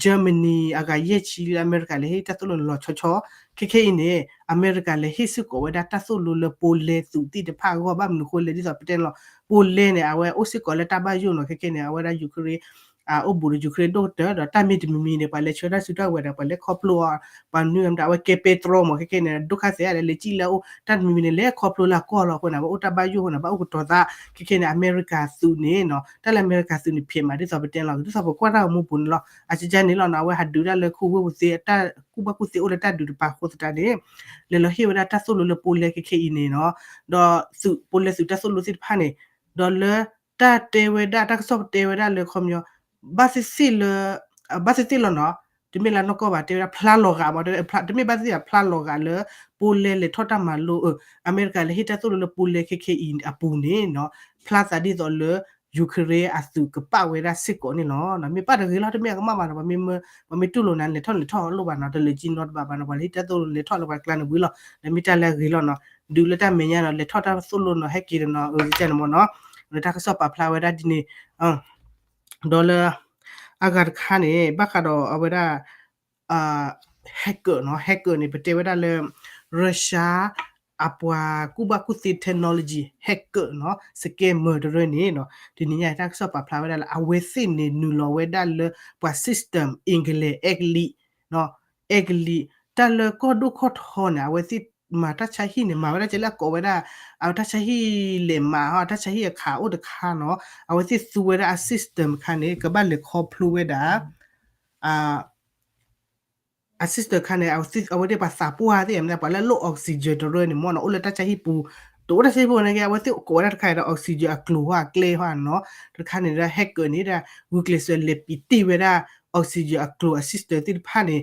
Germany အဂၤယဲၢ်ဆံလၢအမဲရကၤလဲၤဟ့ၣ်တၢ်သိၣ်လိန့ၣ်လီၤဆီဆီ, ခဲခဲအံၤန့ၣ် အမဲရကၤလဲၤဟ့ၣ်စ့ၢ်ကီးဝဲဒၣ်တၢ်သိၣ်လိလၢ Poland သုးသ့ၣ်တဖၣ်အဂီၢ်, ဘၣ်မနုၤအဃိလဲၣ် ဒ်သိးပတဲန့ၣ်လီၤ, Poland န့ၣ် အဝဲအိၣ်စ့ၢ်ကီးလၢတၢ်ဘၣ်ယိၣ်နီၤ, ခဲခဲန့ၣ် အဝဲဒၣ် Ukraine အိၣ်ဘူးဒီး Ukraine ဒိၣ်ကတၢၢ်ဒီး တၢ်မ့ၢ်တမံၤမံၤန့ၣ် ပှၤလဲၤဆှၢတၢ်စုတၢ်ဝဲၤဒီး ပှၤလဲၤခီဖျိအီၤ, ပှၤနုၤမတၤ အဝဲကဲပဲတြီမး, ခဲခဲန့ၣ် ဒိၣ်ခါသဲးလဲၤစံၣ်လၢအိၣ် တၢ်တမံၤမံၤန့ၣ် လဲၤခီဖျိလၢအကီၢ်လီၤအဃိန့ၣ် အဝဲအိၣ်တၢ်ဘၣ်ယိၣ်အဃိန့ၣ် ဘၣ်အိၣ်ကတီၤသး, ခဲခဲန့ၣ် အမဲရကၤသုးန့ၣ်နီၤ, တၢ်လၢအမဲရကၤသုးန့ၣ် ဖျဲးမး ဒ်သိးပတဲန့ၣ်လီၤ, ဒ်သိးပကွၢ်တၢ်ဂီၤမူပူၤန့ၣ်လီၤ, အကကါန့ၣ်လီၤနီၤ, အဝဲဟးဒုးတၢ်လၢခူဝ့ၢ်ပူၤသ့ တၢ်ကူၣ်ဘၣ်ကူၣ်သ့အိၣ်လၢတၢ်ဒုးတပၤအဃိသတးန့ၣ် လဲၤလီၤဟ့ၣ်ဝဲဒၣ်တၢ်သိၣ်လိလၢ Poland ခဲခဲအံၤန့ၣ်နီၤ, ဒီးသုး Poland သုးတၢ်သိၣ်လိသ့ၣ်တဖၣ်န့ၣ်, ဒီးလၢတၢ်တဲဝဲဒၣ် တၢ်ကစီၣ်ပတဲဝဲဒၣ်လၢခီပညီ ဘၣ်သ့ၣ်သ့ၣ်လၢ ဘၣ်သ့ၣ်သ့ၣ်လီၤနီၤ, တမ့ၢ်လၢနီၢ်ကီၢ်ဘၣ် တဲဝဲဒၣ်ဖျါလီၤဂာ်မး, တမ့ၢ်ဘၣ်သ့ၣ်သ့ၣ်ဖျါလီၤဂာ်လၢ Poland လဲၤထီၣ်တၢ်မၤလိ အမဲရကၤလဲၤဟ့ၣ်တၢ်သိၣ်လိလၢ Poland ခဲခဲအံၤအပူၤန့ၣ်နီၤ, ဖျါသးဒ်သိးလၢ Ukraine အသုးကပာ်ဝဲဒၣ်စ့ၢ်ကီးန့ၣ်လီၤ, မ့ၢ်ပာ်တဂ့ၤလီၤ တမ့ၢ်အကမၣ်ဘၣ်နီၤ, ပှၤမ့ၢ်တူၢ်လိာ်နၤ လဲၤထီၣ်လဲၤထီၣ်လိၣ်ဘၣ်နီၤ, တလၢာ်ကံနီတဘၣ်ဘၣ်နီၤ, ပှၤလဲၤဟ့ၣ်တၢ်သိၣ်လိလဲၤထီၣ်လၢပှၤကျါန့ၣ်ဝံၤလီၤ, ဒီးမ့ၢ်တၢ်လၢအဂ့ၤလီၤနီၤ, ဒုးလၢတၢ်မဲာ်ညါနီၤ လဲၤထီၣ်တၢ်သိၣ်လိနီၤ ဟဲက့ၤဒီးနီၤ, အကန့ၣ်မ့ၢ်နီၤ, လၢတၢ်ကစီၣ်ပာ်ဖျါဝဲဒၣ်ဒ်န့ၣ် ဒီးလၢ အဂၤတခါန့ၣ် ဘၣ်ဃးဒီးအဝဲဒၣ် hacker နီၤ, hacker န့ၣ် ပတဲဝဲဒၣ်လၢ Russia အပှၤကူၣ်ဘၣ်ကူၣ်သ့ technology hacker နီၤ, scammer တရၢန့ၣ်နီၤ, တနံၤညါအံၤ တၢ်ကစီၣ်ပာ်ဖျါဝဲဒၣ်လၢ အဝဲသ့ၣ်န့ၣ် နုာ်လီၤဝဲဒၣ်လၢပှၤ system အင်္ဂလိပ် အဲကလံး အဲကလံး တၢ်လၢကီၢ်ဒိၣ်ကီၢ်ထီန့ၣ် အဝဲသ့ၣ်မၤတၢ်ဆါဟံၣ်န့ၣ် မၤဝဲဒၣ်ကဲလၢအကိးဝဲဒၣ် အတၢ်ဆါဟံၣ်လဲၤမၤဟီ တၢ်ဆါဟံၣ်အခးအိၣ်တခါနီၤ, အဝဲသ့ၣ်သူဝဲဒၣ်အ system အခါန့ၣ် ကဘၣ်လဲၤခီဖျိဝဲဒၣ် အ system အခါန့ၣ် အဝဲသ့ၣ်ပှၤသးပှၢ်သ့ၣ် မ့ၢ်ပှၤလၢအလိၣ် oxygen တရၢန့ၣ်မ့ၢ်နီၤ အိၣ်လၢတၢ်ဆါဟံၣ်ပူၤ, တအိၣ်တၢ်ဆါဟံၣ်ပူၤန့ၣ်က့ အဝဲသ့ၣ်ကိးဝဲဒၣ်တခါဒီး oxygen အကျိၤဟီ အကျဲဟီနီၤ, တခါန့ၣ်ဒီး hacker န့ၣ်ဒၣ် ဂုာ်ကျဲးစၢးလဲၤပံးတ့ၢ်ဝဲဒၣ် oxygen အကျိၤအ system သ့ၣ်တဖၣ်န့ၣ်,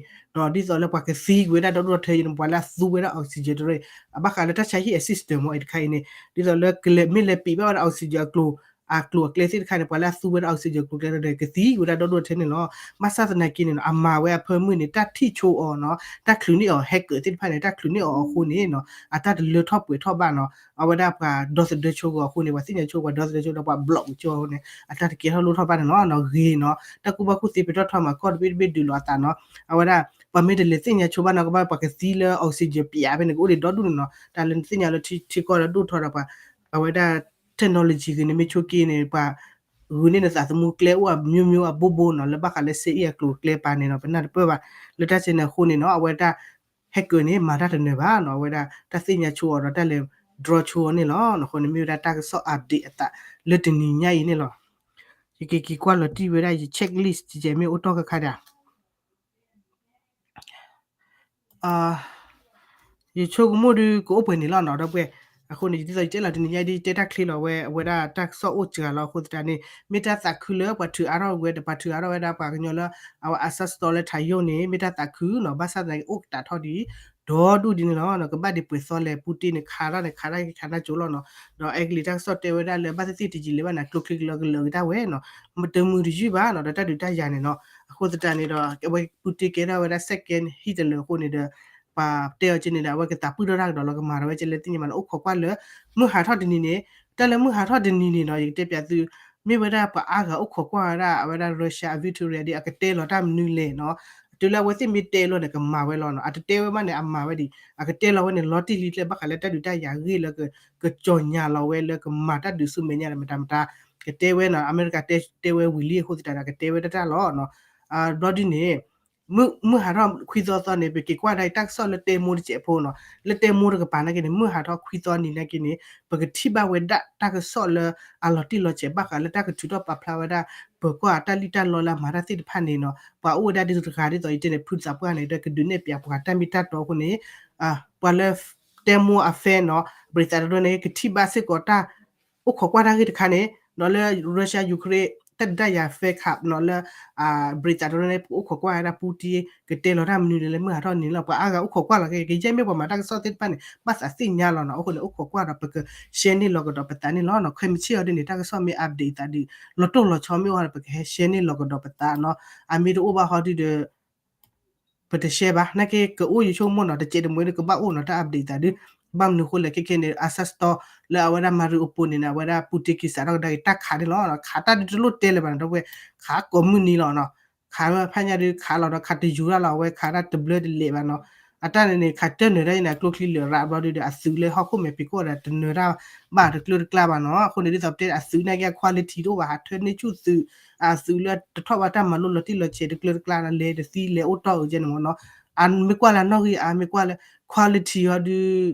ဒီးဒ်သိးလၢပှၤကသံကွံာ်ဝဲဒၣ်ဒီဒူၣ်ဒီထၢအံၤန့ၣ် ပှၤလၢအသူဝဲဒၣ် oxygen တရၢ, အဘၣ်ဃးလၢတၢ်ဆါဟံၣ်အ system မ့ၢ်အံၤတခါအံၤန့ၣ်, ဒ်သိးလၢကလဲၤမ့ၢ်လဲၤပံးဘၣ်ဝဲဒၣ် oxygen အကျိၤ အကျိၤအကျဲသ့ၣ်တခါန့ၣ် ပှၤလၢအသူဝဲဒၣ် oxygen ကျိၤကျဲဒီး ကသံကွံာ်ဝဲဒၣ်ဒီဒူၣ်ဒီထၢန့ၣ်လီၤ. ဘၣ်ဆၣ်သနာ်က့န့ၣ်နီၤ အမၤဝဲအဖၢမုၢ်န့ၣ် တၢ်ထံၣ်ဆိအီၤနီၤ တၢ်ချုးန့ၢ်အီၤ hacker သ့ၣ်တဖၣ်န့ၣ် တၢ်ချုးန့ၢ်အီၤအဃိန့ၣ်နီၤ အတၢ်တလၢထီၣ်ပှဲၤထီၣ်ဘၣ်နီၤ အဝဲဒၣ်ပှၤဒီသဒၢဆိအီၤအဃိန့ၣ် ပှၤသ့ၣ်ညါဆိပှၤဒီသဒၢဆိဒီးပှၤ block ဆိအဃိန့ၣ် အတၢ်တကဲထီၣ်လိၣ်ထီၣ်ဘၣ်န့ၣ်လီၤ. နီၤဂ့ၤနီၤ တၢ်ကူၣ်ဘၣ်ကူၣ်သ့ပတီၢ်ထီမး ကီၢ်တဘ့ၣ်တဘ့ၣ်ဒုးလီၤအသးနီၤ အဝဲဒၣ် ပှၤမ့ၢ်တလဲၤသ့ၣ်ညါဆိဘၣ်နီၤ ကဘၣ်ပှၤကသံလၢ oxygen ပျးဖဲန့ၣ် ကအိၣ်ဒံးဒီဒူၣ်န့ၣ်နီၤ တၢ်လၢနသ့ၣ်ညါလၢထံကီၢ်လၢဒိၣ်ထီဒီးပှၤ အဝဲဒၣ် technology ဂ့ၤန့ၣ် မ့ၢ်ဆိက့န့ၣ် ပှၤ ဂုာ်န့ၢ်နသးသမူကျဲအိၣ်အမျိုးမျိုးအဘိဘိနီၤ လၢဘၣ်ဃးလၢစ့အံၤအကျိၤအကျဲပာ်န့ၣ်နီၤ ပနၢ်တပၢၢ်ဘၣ် လၢတၢ်စ့န့ၣ်အဃိန့ၣ်နီၤ အဝဲဒၣ် hacker န့ၣ် မၤတၢ်တနၢၤဘၣ်နီၤ အဝဲဒၣ်တၢ်သ့ၣ်ညါဆိအီၤဒီးတၢ်လဲၤ draw ဆိအီၤန့ၣ်လီၤ. အဃိန့ၣ်မ့ၢ်ဝဲဒၣ်တၢ်ကစီၣ် update အသးလၢတနံၤညါအံၤန့ၣ်လီၤ. ယကက့ၤကွၢ်လီၤတံၢ်ဝဲဒၣ်ယ checklist ယမ့ၢ်အိၣ်တီၢ်ခါခါဒၣ် ယဆိကမိၣ်ဒုးကအိၣ်ပှဲၤန့ၣ်လီၤနီၤ ဒီပုၢ်ဝဲၢ်, အဃိန့ၣ် ဒ်သိးယတဲလီၤတနံၤညါဒ်ယတဲတၢ်ချ့လီၤဝဲ အဝဲဒၣ်တၢ်ကစီၣ်အိၣ်စှၤလီၤအဃိသတးန့ၣ် မ့ၢ်တၢ်သးခုလၢပှၤထုးအါထီၣ်ဝဲဒီး ပှၤထုးအါထီၣ်ဝဲဒၣ်ပှၤကညီလၢ အဝဲ Azovstal လၢထးယိၣ်န့ၣ် မ့ၢ်တၢ်သးခုနီၤ ဘၣ်ဆၣ်သနာ်က့အိၣ်ကတးထီၣ်ဒံး ဒီဒူၣ်ဒ်န့ၣ်လီၤ. ကဘၣ်ဒံးပှဲၤသီလဲၣ် ပူတ့ၣ်န့ၣ် ခးထီၣ်န့ၣ် ခးထီၣ်က့ၤခးနၢ်ကၠိလီၤနီၤ ဒီးအဲကလံးတၢ်ကစီၣ်တဲဝဲဒၣ်လၢ ဘၣ်သ့ၣ်သ့ၣ်တယံာ်လၢၤဘၣ်န့ၣ် ကျိချံကလၢာ်ကလၢာ်က့ၤဒၣ်ဝဲနီၤ မတမုာ်တယုၢ်ဘၣ်နီၤ ဒီးတၢ်ဒုးတၢ်ယၤန့ၣ်နီၤ အဃိသတးန့ၣ်ဒီး အဝဲပူတ့ၣ်ကဲထီၣ်ဝဲဒၣ် second Hitler အဃိန့ၣ်ဒီး ပှၤတဲအီၤက့န့ၣ်ဒီး အဝဲကသးပှၢ်ထီၣ်တၢ်ကဒီးလီၤ ကမၤထီၣ်ဝဲကလဲၤသ့ၣ်ညါမးလၢအိၣ်ခိးကွၢ်လၢ မုၢ်ဟးထီၣ်တနံၤန့ၣ် တၢ်လၢမုၢ်ဟးထီၣ်တနံၤန့ၣ်နီၤ ယကတဲပၠးသု မ့ၢ်ဝဲဒၣ်ပှၤအါဂၤအိၣ်ခိးကွၢ်ဝဲဒၣ် အဝဲဒၣ် Russia အ victory ဒ်အကတဲလီၤတၢ်မနုၤလဲၣ်နီၤ တုၤလၢအဝဲသ့ၣ်မ့ၢ်တဲလီၤန့ၣ် ကမၤဝဲလီၤနီၤ အတတဲဝဲဘၣ်န့ၣ် အမၤဝဲဒံး အကတဲလီၤဝဲန့ၣ် လီၤတံၢ်လံကျဲ ဘၣ်ဃးလၢတၢ်ဒုးတၢ်ယၤဂ့ၢ်လၢ ကကၠီၣ်ညါလီၤဝဲလၢကမၤတၢ်ဒုးဆူမဲာ်ညါဒီးမတၤမတၤ ကတဲဝဲနီၤ အမဲရကၤတဲဝဲဝံၤလံအဃိသတးဒီး ကတဲဝဲဒၣ်တၢ်လီၤနီၤ ဘျီဒ်န့ၣ် မုၢ်ဟးထီၣ်ခွံသီသီန့ၣ် ပက့ၤကွၢ်ဒၣ်အံၤတၢ်ကစီၣ်လၢတဲမိၢ်တစဲးဖိနီၤ လၢတဲမိၢ်တကပၤနာ်က့န့ၣ် မုၢ်ဟးထီၣ်ခွံသီနံၤနာ်က့န့ၣ် ပကထံၣ်ဘၣ်ဝဲဒၣ်တၢ်ကစီၣ်လၢအလီၤတံၢ်လီၤဆဲးဘၣ်ဃးလၢတၢ်ကထုးထီၣ်ပာ်ဖျါဝဲဒၣ် ပၢၤကီၢ်အတၢ်လံၣ်တၢ်လီလၢအမၤတၢ်သ့ၣ်တဖၣ်န့ၣ်နီၤ ပှၤအိၣ်ဝဲဒၣ်ဒ်တဂၤဒ်သိးယတဲန့ၣ် ဖုသးပှၢ်န့ၣ် ဒီးကဒုးနဲၣ်ပၠးပှၤတၢ်မ့ၢ်တၢ်တီအဃိန့ၣ် ပှၤလၢတဲမိၢ်အ fan နီၤ ပရံးသးတရၢန့ၣ် ကထံၣ်ဘၣ်စ့ၢ်ကီးတၢ် အိၣ်ခိးကွၢ်တၢ်ဂ့ၢ်တခါန့ၣ် ဒီးလၢ Russia Ukraine တၢ်ဒုးတၢ်ယၤ Fed Cup နီၤ လၢ ဘရံးသးတရၢန့ၣ် ပကအိၣ်ခိးကွၢ်ဝဲဒၣ် Putin ကတဲလီၤတၢ်မနုၤလဲၣ်လၢမုၢ်ဟးထီၣ်နံၤလီၤ ပှၤအါဂၤအိၣ်ခိးကွၢ်လီၤ ကယဲၢ်မ့ၢ်ပှၤမၤတၢ်ကစီၣ်သ့ၣ်တဖၣ်န့ၣ် ဘၣ်သးသ့ၣ်ညါလီၤနီၤ အဃိန့ၣ် အိၣ်ခိးကွၢ်ဒီးပက share န့ၢ်လီၤကဒီးပသးန့ၣ်လီၤနီၤ ခဲမုၢ်ဆ့ၣ်အီၤဒ်န့ၣ် တၢ်ကစီၣ်မ့ၢ် update သးဒ် လီၤတိၢ်လီၤဆီမ့ၢ်အိၣ်ဒီး ပကဟဲ share န့ၢ်လီၤကဒီးပသးနီၤ အမ့ၢ်တအိၣ်ဘၣ်ဟီဒ်ဒီး ပတရှဲဘၣ် နာ်က့ကအိၣ်ယဆိကမိၣ်နီၤ တစဲးတမှဲဒီးကဘၣ်အိၣ်နီၤ တၢ် update သးဒုး ဘၣ်မနုၤဃိလဲၣ် ခဲခဲန့ၣ် အစၢ်စတီလၢအဝဲဒၣ် Mariupol န့ၣ်န့ၣ် အဝဲဒၣ် Putin က့ၤစးထီၣ်ကဒါက့ၤတၢ်ခးန့ၣ်လီၤ. ခးတၢ်ဒုးတလိၣ်တဲလၢၤဘၣ်နီၤ ဒီပုၢ်ဝဲၢ် ခးကိးမုၢ်နံၤလီၤနီၤ. ခးဖးညါဒုးခးလီၤဒီး ခးတယူၤတၢ်လီၤ အဝဲခးတၢ်တဘျၢတလဲၤဘၣ်နီၤ. အတၢ်န့ၣ်န့ၣ် ခးတၢၢ်နၢၤတၢ်အံၤန့ၣ် အကျိချံလၢာ်ရၣ်ဘျီဒုးဒီး အသုးလၢဟီၣ်ခိၣ်မဲာ်ဖံးခိၣ်ဒီး တနၢၤတၢ်ဘၣ်တကျၢၢ်တကျါဘၣ်နီၤ. အဃိန့ၣ် ဒ်သိးပတဲအသုးန့ၣ်က့ quality တအိၣ်ဘၣ် ဟးထၢန့ၢ်ဆူၣ်သုး အသုးလၢတထီၣ်ဘၣ်တၢ်မၤလိလီၤတံၢ်လီၤဆဲးတကျၢၢ်တကျါ လဲၤတသံလဲၤအိၣ်တီၢ်အုးကဲန့ၣ်မ့ၢ်နီၤ. အမ့ၢ်ကွၢ်လၢနီၣ်ဂံၢ်အါ မ့ၢ်ကွၢ်လၢ quality အီၤဒုး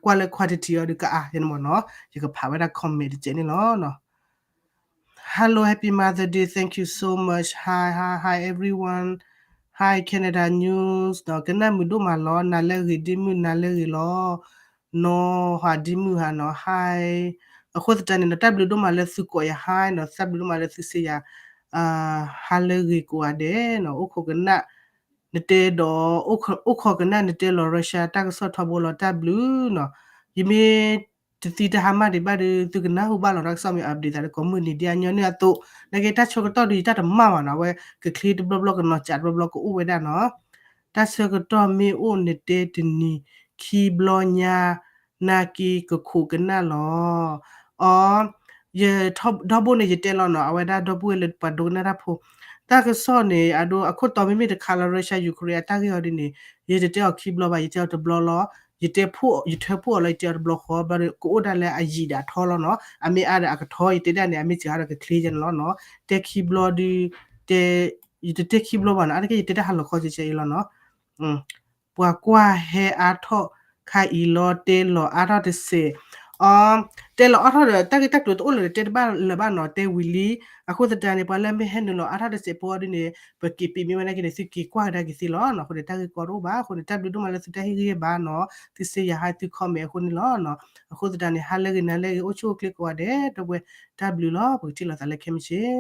ကွၢ်လၢ quantity အီၤဒုးကအါယဲန့ၣ်မ့ၢ်နီၤ. ယကဖးဝဲဒၣ် comment တစဲးန့ၣ်လီၤနီၤ. Hello, happy Mother Day. Thank you so much. Hi, hi, hi, everyone. Hi, Canada News. ကနၣ်မုာ်ဒိၣ်မးလီၤ. နၤလၢအဂ့ၤ ဒ့မုၣ် နၤလၢအဂ့ၤလီၤ. နီၤ ဟး ဒ့မုၣ် ဟးနီၤ Hi. အဃိသတးန့ၣ်နီၤ တၢ်ဘျုးဒိၣ်မးလၢသုကိးယၤ Hi နီၤ တၢ်ဘျုးဒိၣ်မးလၢသုစံးယၤ ဟါလၢအဂ့ၤကိးဂၤဒဲးနီၤ အိၣ်ခိးကနၣ် နတဲဒီး အိၣ်ခိးကနၣ်နတဲလီၤ Russia တၢ်ကစီၣ်ထီဘိလီၤ တၢ်ဘျုးနီၤ. ယမ့ၢ်တသံတဟါမၢ်ဒံးဘၣ်ဒီး သုကနၢ်ဟူဘၣ်လီၤ တၢ်ကစီၣ်မ့ၢ် update သးဒီး ကိးမုၢ်နံၤဒ်အညီနုၢ်အသိး နာ်က့တၢ်ဆၢကတီၢ်ဒုး ယတၢ်တမၣ်ဘၣ်နီၤ အဝဲကချ့တဘျီဘျီ ကနီၤစးတဘျီဘျီ ကအိၣ်ဝဲဒၣ်နီၤ. တၢ်ဆၢကတီၢ်မ့ၢ်အိၣ်နတဲတနံၤခံဘျီညါ နာ်က့ကခိးကနၣ်လီၤ. အီ ယ ဒီဘိန့ၣ် ယတဲလီၤနီၤ အဝဲဒၣ်ဒီပုၢ်ဝဲၢ်လၢပှၤဒိကနၣ်တၢ်ဖိ တၢ်ကစီၣ်န့ၣ် အဒိ အခိၣ်တီမ့မ့ၢ်တခါလီၤ Russia Ukraine အတၢ်ဂ့ၢ်အီၤဒ်န့ၣ် ယတတဲအီၤခံဘျီဘၣ် ယတဲအီၤတဘျီလီၤ. ယတဲ ယထၢဖှိၣ်အီၤလီၤ ယတဲအီၤတဘျီဃီ ဘျီဒီး ကအိၣ်ဒၣ်လၢအယံာ်ဒီးအထီလီၤနီၤ. အမ့ၢ်အါဒီးအကထီ ယတဲဒၣ်န့ၣ် အမ့ၢ်စှၤဒီးကချ့ယဲန့ၣ်လီၤနီၤ. တဲခံဘျီဒုး တဲ ယတတဲခံဘျီဘၣ်နီၤ အါတက့ၢ် ယတဲတၢ်ဟးလီၤခီဆဲးဆဲးအံၤလီၤနီၤ. ပှၤကွၢ်ဟဲအါထီၣ်ခါအံၤလီၤ တဲလီၤအါထီၣ်တစဲး. အီ တဲလီၤအါထီၣ်ဒီး တၢ်ဂ့ၢ်တၢ်ကျိၤတအိၣ်လၢၤဒီး တဲတဘၣ်လၢၤဘၣ်နီၤ တဲဝံၤလံ. အဃိသတးန့ၣ် ပှၤလၢမ့ၢ်ဟဲနုာ်လီၤအါထီၣ်တစဲးဖိအီၤဒ်န့ၣ် ပက့ၤပံးမ့ၢ်ဝဲနာ်က့န့ၣ် သုက့ၤကွၢ်ကဒါက့ၤသ့လီၤနီၤ. အဃိန့ၣ် တၢ်ဂ့ၢ်ကီတအိၣ်ဘၣ် အဃိန့ၣ် တၢ်ဘျုးဒိၣ်မးလၢသုတၢ်ဟ့ၣ်ဂံၢ်ဟ့ၣ်ဘါနီၤ သုစ့ယၤဟါသု comment အဃိန့ၣ်လီၤနီၤ. အဃိသတးန့ၣ် ဟါလၢအဂ့ၤ နၤလၢအဂ့ၤ အိၣ်ဆူၣ်အိၣ်ချ့ကိးဂၤဒဲး ဒီပုၢ်ဝဲၢ် တၢ်ဘျုးလီၤ ပကထံၣ်လိာ်သးလၢခဲမုၢ်ဆ့ၣ်